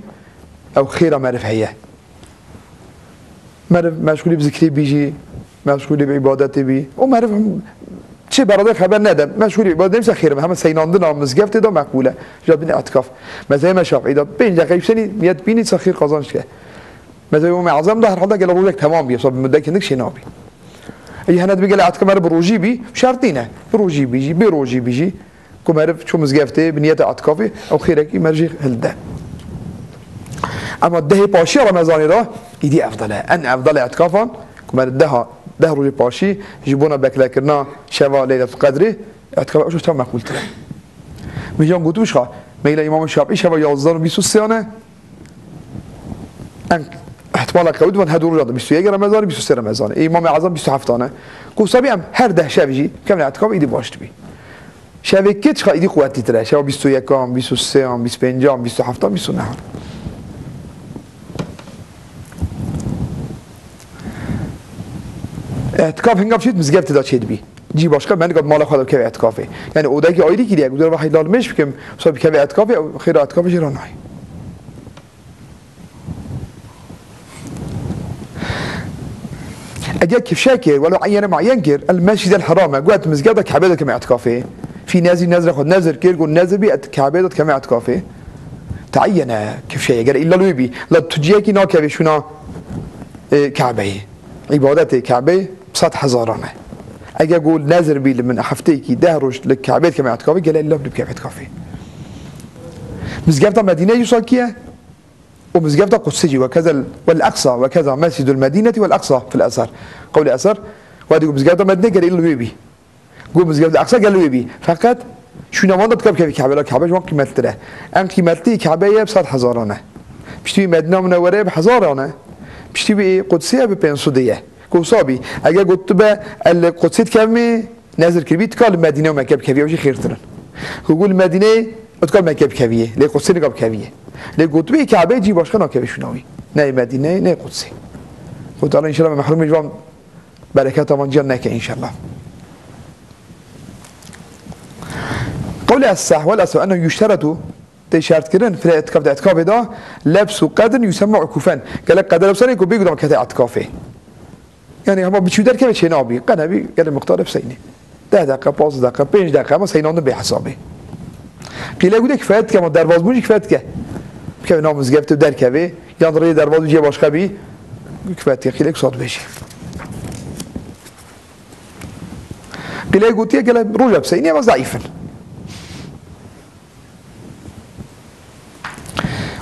ew xêra meriv heye. Meriv meşgûlî bi zikrê bî jî, meşgûlî bi îbadetê bî. Û meriv çi beradê xeber nede, meşgûlî bi îbadetê bî, xêr e. Hema seynandina mizgeftê de meqbûl e. Ja bînî îtikaf. Mezhebê me Şafîî de pênc deqe senî niyet bînî, sa xêr qazanç dike. Mezhebê Îmam Ezem de herhalde gele rojek temam bî, sa bi mudek hindik şey nabî. Ey hene dibê gele îtikaf meriv bi rojî bî, şert nîne. Bi rojî bî jî, bê rojî bî jî. Ku meriv çû mizgeftê bi niyeta îtikafê, ew xêrekî meriv jê hilde. Ema dehê paşiya Remezanê de îdî efdal e. En efdalê îtikafan, ku meriv deha, deh rojê paşî ji bona beklekirina şeva Leyletul Qedrê, îtikaf ew şev tam meqbûltir e. Min jan gotibû jixwe, meyla Îmam Şafîî şeva yazdeh û bîst û sê an e, En ihtimala qewî divan her du roja de bîst û yek Remezanê, bîst û sê Remezanê. Ê Îmamê Ezam bîst û heft an e. Ku sabî em her deh şev jî kevne îtikaf îdî baş dibî. Şevê kê çiqa îdî quwetlîtir e? Şeva bîst û yekan, bîst û sêyan, bîst û pêncan, bîst û heftan, bîst û nehan. Îtikaf hinga çêt mizgeftê de çêdibî. Cî başka, me nika bi mala xwe de bikeve îtikafê. Yani odayekî ayrî kiriye, ku dore vahî lal mêj bikim, wisa bikeve îtikafê, xêra îtikafê jê re nayê. Eger kifşe kir, welo eyyene muayyen kir, el mescid el harame, got mizgefta Kabe de keme îtikafê. Fî nezî nezre xwe nezir kir, got nezir bî et Kabe de keme îtikafê. Teeyyene kifşe, eger illa wê bî, la tu ciyekî nakevê şûna, e, Kabeyê. Îbadetê Kabeyê sed hezaran e. Eger got nezir bî li min hefteyekî deh roj li Kabê dikeme îtikafê, gele illa bikeve îtikafê. Mizgefta Medîne jî sakiye. Û mizgefta Qudsî jî, we kezel, wel Aqsa, we keza Mescîdul Medînetî wel Aqsa fil Eser. Qewlê Eser, we digo mizgefta Medîne gere îl wê bî. Got mizgefta Aqsa gere wê bî. Feqet şûna wan de dikar bikevî Kabe, la Kabe ji wan qîmetlitir e. En qîmetlî Kabe ye bi sed hezaran e. Piştî wî Medîna Munewwere ye bi hezaran e. Piştî wî Qudsî ye bi pênc sed ye. Ku wisa bî, eger got tu be, el Qudsî dikevmê, nezir kiribî, tu ka li Medîne û Mekke bikevî, ew jî xêrtir in. Ku got li Medîneyê, tu ka Mekke bikeviyê, lê Qudsî nika bikeviyê. Lê gotibê Kabe cî başka nakeve şûna wî. Ney Medîneyê, ney Qudsê. Xwedê Teala înşallah me mehrûmî ji van bereketa van ciyan neke înşallah. Qewlê es-sah wal esah ennehu yuşteretu, tê şertkirin, fil îtikaf de îtikafê de, lebsu qedrin yusemma ukufen. Gelek qeder bistîne ku bêgudan kete îtikafê. Yani hema biçû derkeve çê nabî. Qe nebî, gelê miqdar bistîne. Deh deqe, pazdeh deqe, pênc deqe, ama seynandin bê hesabê. Qîlek û de kifayet dike, ama derbazbûn jî kifayet dike. Bikeve nav mizgefte û derkeve, yan rê derbazbûn cihê başka bî, kifayet dike. Qîlek sat bêjî. Qîlek gotiye gele roja bistîne, ama zeîf in.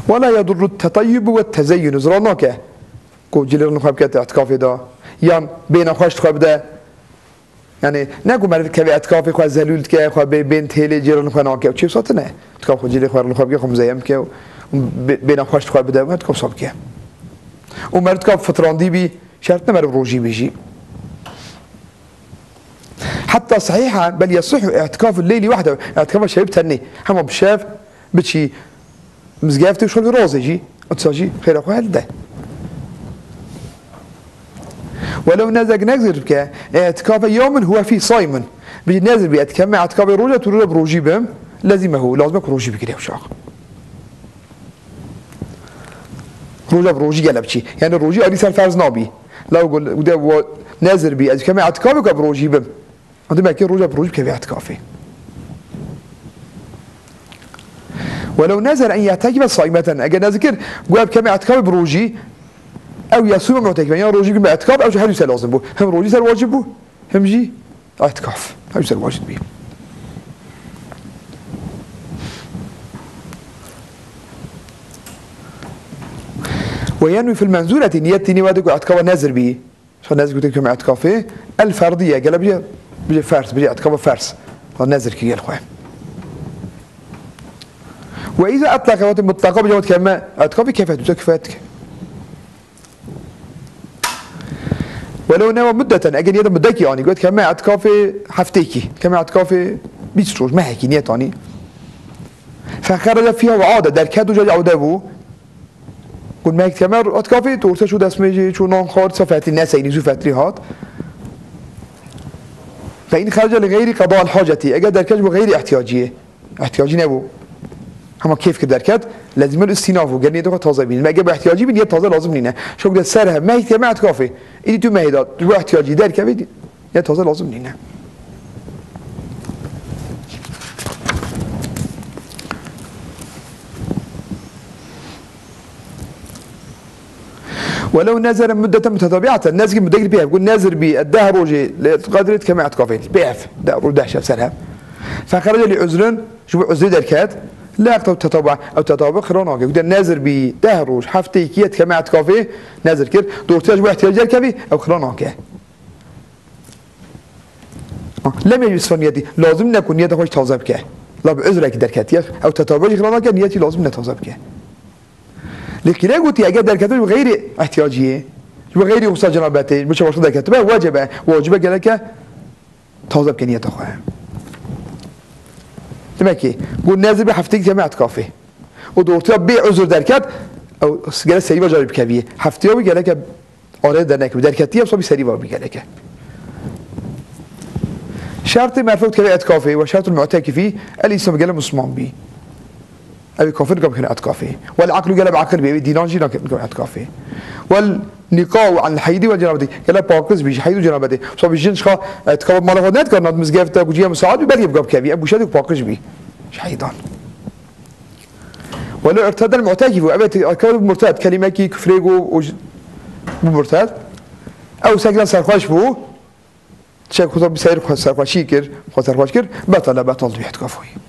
Wela yedurru teteyyibu ve tezeyyunu. Zirar nake ku cilê rin xwe bike îtikafê de, yan bêhna xweş xwe bide. Yani ne ku meriv keve îtikafê xwe zelûl dike, xwe bê bên têlê cilê rin xwe nake. Çi wisa tine. Dika xwe cilê xwe rin xwe bike, xwe muzeyyen bike û bê-, bêhna xweş xwe bide, her dika wisa bike. Û meriv dika fitrandî bî, şert ne meriv rojî bî jî. Heta sehîha bel yesihhu îtikaful leyli wahdehu. Îtikafa şevî bi tenê. Hema bi şev biçî mizgeftê û şol bi rozê jî. Û tisa jî xêra xwe helde. Welew nezek nezir bike, îtikafe yewmin huwe fî saimun. Bijî nezir bî, îtikafê me îtikafê roja tu roja bi rojî bim, lezimehu, lazim e ku rojî bigire uşak. Roja bi rojî gele biçî. Yani rojî alî ser ferz nabî. Law got, û de wo nezir bî, ez keme îtikafê ku bi rojî bim. Demek ki roja bi rojî bikeve îtikafê. Welew nezer en ye'tekife saimeten. Eger nezir kir, got ez keme îtikafê bi rojî, ew yesûme mu'tekifen. Yan rojî bikime îtikaf, ew jî her du ser lazim bû. Hem rojî ser wacib bû, hem jî îtikaf. Her du ser wacib bî. Ve yenwî fil menzûretî, niyet tînî wede ku îtikafa nezir bî. Şa nezir gote keme îtikafê. El ferdiye, gele bije, bije ferz, bije îtikafa ferz. Wa nezir kiriye li xwe. Ve îza etlaqe, wate mutlaqa bije, wate keme îtikafê kefet, wate kefet. Welew newa muddeten, eger niyeta muddekî anî, got keme îtikafê heftêkî, keme îtikafê bîst roj, mehekî niyet anî. Fexerece fîha ve ade, derket û ca ewde bû. Got mehek keme îtikafê, tu orte çû destmêjê, çû nan xwar, sa fetrî neseynî, zû fetrî hat. Fe in xerece li xeyrî qeda el hacetî, eger derket ji bo xeyrî ihtiyaciyê. Îhtiyacî nebû. Hema kêf kir derket, lezîmel îstînaf bû, ger niyetê xwe taze bî. Me ger bi îhtiyacî bî, niyet taze lazim nîne. Şew de ser hev, mehî keme îtikafê. Îdî tu mehî da, tu bo îhtiyacî derkevî, niyet taze lazim nîne. Welew nezere muddeten mutetabi'aten, nezkî muddekî pê hev, got nezir bî, e, deh rojê, li qedrê dikeme îtikafê, pê hev, deh roj, deh şev ser hev. Fexerece li uzrin, ji bo uzrê derket, la yeqtedi tetabu, ew tetabu xira nake. Got nezir bî, deh roj, hefteyekî ye dikeme îtikafê, nezir kir, dortiya ji bo îhtiyacî derkevî, ew xira nake. Ha, lem yecib isfan niyetî, lazim ne ku niyeta xwe jî taze bike. La bi uzrekî derketiye, ew tetabu jî xira nake, niyetî lazim ne taze bike. Lê qîle gotiye, eger derketibe ji bo xeyrî îhtiyaciyê, ji bo xeyrî wisa cenabetê, ji bo çabaşa derketibe, wecebe, wacibe gereke taze bike niyeta xwe. Demek ki, got nezir bî hefteyek dikeme îtikafê. Û di ortaya bê uzur derket, ew gere serî va carî bikeviyê. Hefteya wî gereke arê dernekevî. Derketiye, wisa bî serî va bî gereke. Şertê merfew dikeve îtikafê ve şertul mu'tekifî el îslam gele Musliman bî. Ew ê kafir nikare bikene îtikafê. Wel aqlu gele bi aqil bê, ew ê dînan jî nake-, nikare îtikafê. Wel nîqahu an heydî wel cenabetî. Gele pakiz bî, ji heyd û cenabetê. Wisa bî jin ji xwe îtikafa mala xwe nedikar, nat mizgefte, ku ciya misaad bî, belkî bika bikevî. Em bûşe ku pakiz bî. Ji heydan. Welo irtedel mu'tekîf û, ev îtikafa murted, kelîmekî kufrê got û ji-, bû murted. Ew sekdan serxweş bû. Çek xwe bi seyr xwe serxweşî kir, xwe serxweş kir, betale, betal dibî îtikafê wî.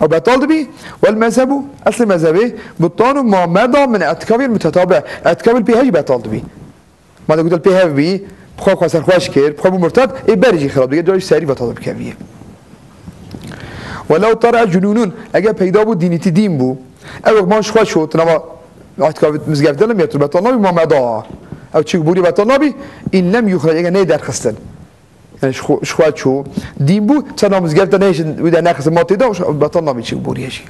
Ew betal dibî, wel mezhebu, eslê mezhebê, butlanu ma meda min îtikafî mutetabi, îtikafê pê hev jî betal dibî. Madem gotel pê hev bî, bi xwe xwe serxweş kir, bi xwe bû murted, ê berê jî xirab dibî, carî serî betal bikevî. Welew tera cunûnûn, eger peyda bû dînîtî dîn bû, ew ê man ji xwe çû, tu nema îtikafê mizgefte lim yetir betal nabî, ma meda. Ew çi borî betal nabî, in lem yuxrec, eger neyê derxistin. Yani ji xwe, ji xwe çû, dîn bû, çend mizgefte nehêşin, wî de nexistin, ma tê de, betal nabî çi borî jî.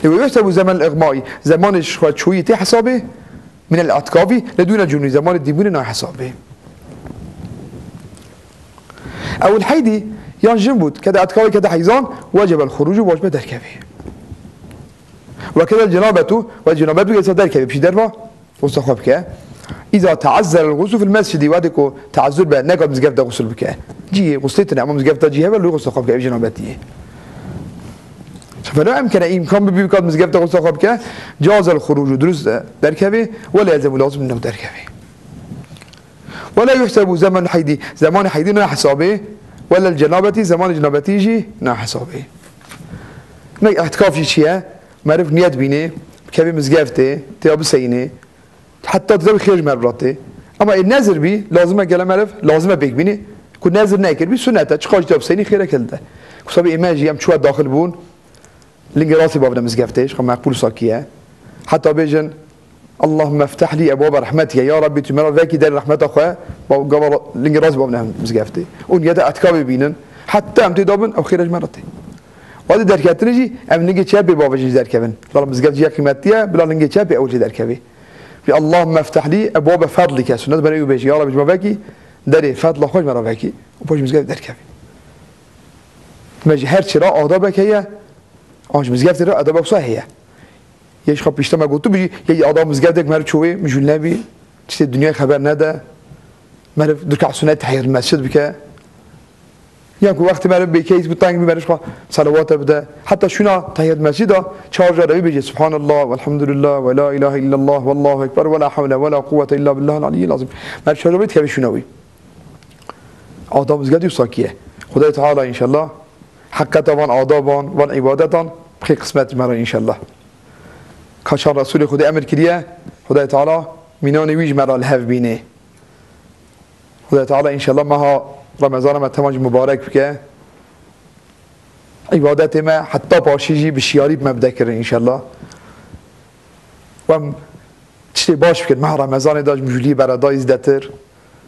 Lê we yuhsebu zemenul îğmai, zemanê ji xwe çûyî tê hesabê, minel îtîkafî, lê dûne cûnî, zemanê dîbûnê nayê hesabê. Ew il heydî, yan jin bût, kede îtîkafê kede heyzan, wecebel xurucu, wacib e derkevê. Ve kedel cenabetu, ve cenabetu yesa derkevê, piştî derva, xusla xwe bike. Îza teezzel el-guslu fil mescidi, wextê ku teezzur be, nekat mizgeft de xusl bike. Cihê xuslê tine, ama mizgeft de cî hebe, lû xusla xwe bike, ev cenabetiyê. Felo emkene, îmkan bibî bikat mizgeft de xusla xwe bike, cazel xurucu, durust e, derkevê, ve le yelzemu, lazim nîne derkevê. Ve la yuhsebu zemenul heydî, zemanê heydî nayê hesabê, ve lel cenabetî, zemanê cenabetî jî nayê hesabê. Nek îtîkaf jî çi ye? Meriv niyet bînê, bikevê mizgeftê, têya biseyînê, heta têda xêr ji meriv re tê. Ama ê nezir bî, lazim e gele meriv, lazim e pêk bînê, ku nezir nekir bî, sunnet e, çiqas jî têya biseyînê xêr e kelde. Ku sabî ê me jî em çûye daxil bûn, lingê rastî bavne mizgeftê, ji xwe meqbûl sakî ye. Heta bêjin, Allahümme ftah li ebwabe rahmetike. Ya Rabbî, tu me re vekî derê rehmeta xwe, ba-, gava ra-, lingê rastî bavne mizgeftê. Û niyeta îtîkafê bînin. Heta em tê de bin, ew xêr e ji me re tê. Wextê derketinê jî, em lingê çepê bavêjin jî derkevin. Bila mizgeft jî ya qîmetî ye, bila lingê çepê ew jî derkevê. Bi Allahümme ftah li ebwabe fedlike. Sunnet bene ew bêjî. Ya Rabbî, ji me vekî derê fedla xwe ji me re vekî. Û paş mizgeft derkevê. Me ji her çi re adabek heye, an ji mizgeftê re adaba wisa heye. Yê ji xwe pişta me gotibû jî, yê adab mizgeftek meriv çû wê, mijûl nebî, tiştê dinyayê xeber nede, meriv du reka sunet tehiyyet mescid bike. Yan ku wextê meriv bêkeyîs bû teng bî, meriv ji xwe selawate bide. Heta şûna tehiyyet mescida çar cara wî bêje, Subhanallah, velhamdülillah, ve la ilahe illallah, vallahu ekber, ve la hewle, ve la quwwete illa billahil aliyyil azim. Meriv çar cara wî dikeve şûna wî. Adab mizgefta wisa kî ye. Xwedayê Teala înşellah heqeta van adaban, van îbadetan bixê qismet me re înşellah. Ka çawa Resûlê Xwedê emir kiriye, Xwedayê Teala mînanê wî ji me re li hev bînê. Xwedayê Teala înşellah meha Remezana me tema jî mubarek bike. Îbadetê me heta paşî jî bi şiyarî bi me bide kirin înşellah. Û em tiştê baş bikin. Meha Remezanê de ji mijûlî beredayî zêdetir.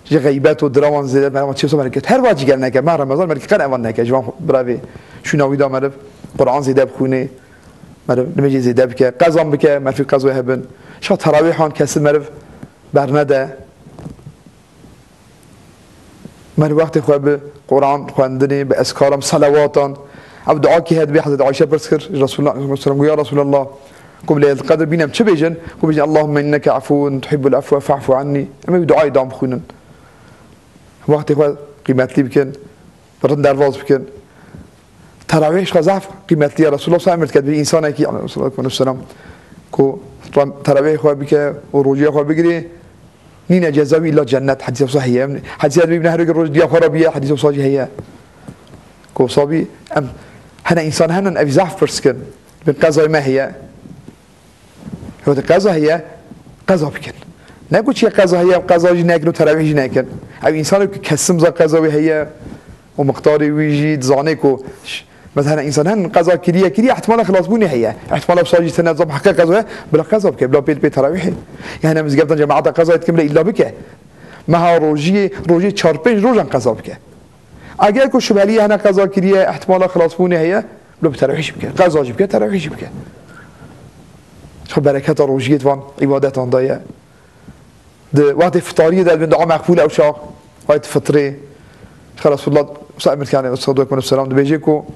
Ji xeybet û dirawan zêde, meriv çi wisa meriv ket. Her va jî gel neke. Meha Remezan meriv qet evan neke. Ji van birevê şûna wî de meriv Quran zêde bixwîne. Meriv nimêjê zêde bike. Qezan bike. Merfî qezoyê hebin. Şa terawîhan kesin meriv bernede. Meriv wextê xwe bi Quran xwendinê, bi ezkaran, bi selawatan. Ev dua kî heye dibê Hezretî Ayşe pirs kir, ji Resulullah sallallahu aleyhi ve sellem got, ya Resulallah, ku bi Leyletul Qedr bînim çi bêjin? Ku bêjin, Allahümme inneke afuvun tuhibbul afwe fa'fu anni. Em ê wî duayê dan bixwînin. Wextê xwe qîmetlî bikin, rind derbas bikin. Terawîh ji xwe zehf qîmetli ye. Resulullah sallallahu aleyhi ve sellem emir dike, bir insanekî, aleyhissalatu vesselam, ku ram-, terawîhê xwe bike û rojiyê xwe bigirê, nîne ceza wî îlla cennet. Hedîsa wisa heye. Hedîsa dibîne her wekî roj diya xwe re bîye, hedîsa wisa jî heye. Ku wisa bî, em, hene însan henin, ev zehf pirs kin. Bin qezayê me heye. Wextê qeza heye, qeza bikin. Ne ku çiye qeza heye, qeza jî nekin û terawîh jî nekin. Ew însanê ku kesim za qeza wî heye û miqdarê wî jî dizanê ku ş-, mesela însan hen qeza kiriye, kiriye, ihtimala xilasbûnê heye. Ihtimala wisa jî tene zam heqe qeza heye, bila qeza bike, bila pê, pê terawîhê. Yani mizgeftan cemaata qeza dikin, bila îlla bike. Meha rojiyê, rojê çar pênc rojan qeza bike. Eger ku şubheliyê hene qeza kiriye, ihtimala xilasbûnê heye, lo bi terawîh jî bike. Qeza jî bike, terawîh jî bike. Çi bereketa rojiyê di van îbadetan de ye. Di wextê fitariyê de dibin dua meqbûl ew çax, wayt fitrê. Çi Resulullah sa emir kane, sallallahu aleyhi ve sellem, dibêje ku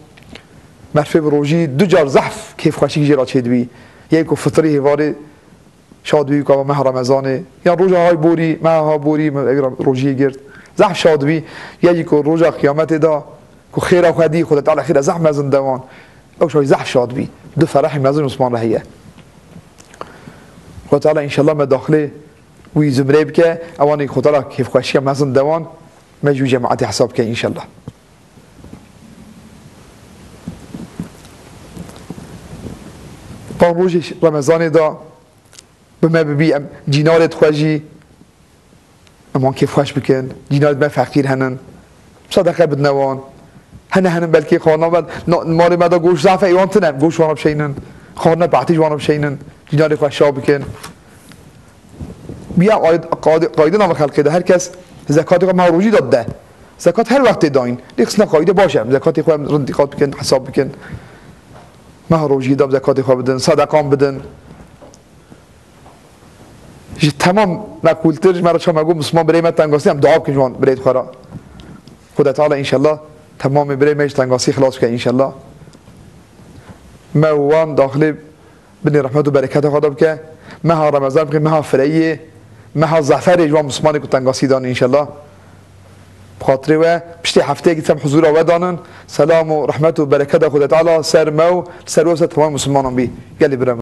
merfê bi rojî du car zehf kêfxweşî jê re çêdibî. Yê ku fitrî hêvarê şad bî ku meha Remezanê, yan roja hay borî, meha ha borî, me ev rojiyê girt. Zehf şad bî, ya jî ku roja qiyametê de, ku xêra xwe dî, Xwedê Teala xêra zehf mezin dewan. Ew şay zehf şad bî. Du ferehê mezin Osman re heye. Xwedê Teala înşallah me daxilê wî zumrê bike, ewanê Xwedê Teala kêfxweşiya mezin dewan, me ji wî cemaetê hesab bike înşallah. Van rojê Remezanê de, bi me bibî, em cînarê xwe jî, em wan kêfxweş bikin. Cînarê me feqîr henin. Sedeqe bidine wan. Hene henin belkî xwarina me, na-, malê me de goşt zehf e, wan tine, goşt wana bişeynin. Xwarine pehtî ji wana bişeynin. Cînarê xwe şa bikin. Bi ya qayd-, qayd-, qaydina me xelkê de her kes zekatê xwe meha rojî de dide. Zekat her wextê dayîn. Lê xistina qayde baş e. Zekatê xwe em rind dîqat bikin, hesab bikin. Meha rojî de zekatê xwe bidin, sedeqan bidin. Ji temam meqûltir ji me re çawa me got, Misliman birê me tengasî, em dua bikin ji wan birê xwe re. Xuda Teala înşellah temamê birê me ji tengasî xilas bike înşellah. Me û wan daxilê binê rehmet û bereketa Xweda bike. Meha Remezan bike, meha fireyê, meha zeferê ji wan Mislimanê ku tengasî dan înşellah. Bi xatirê we, piştî hefteyekî sem huzûra we danin. Selam û rehmet û bereketa Xwedê Teala ser me û ser we, ser temamê Mislimanan bî. Gelî birem.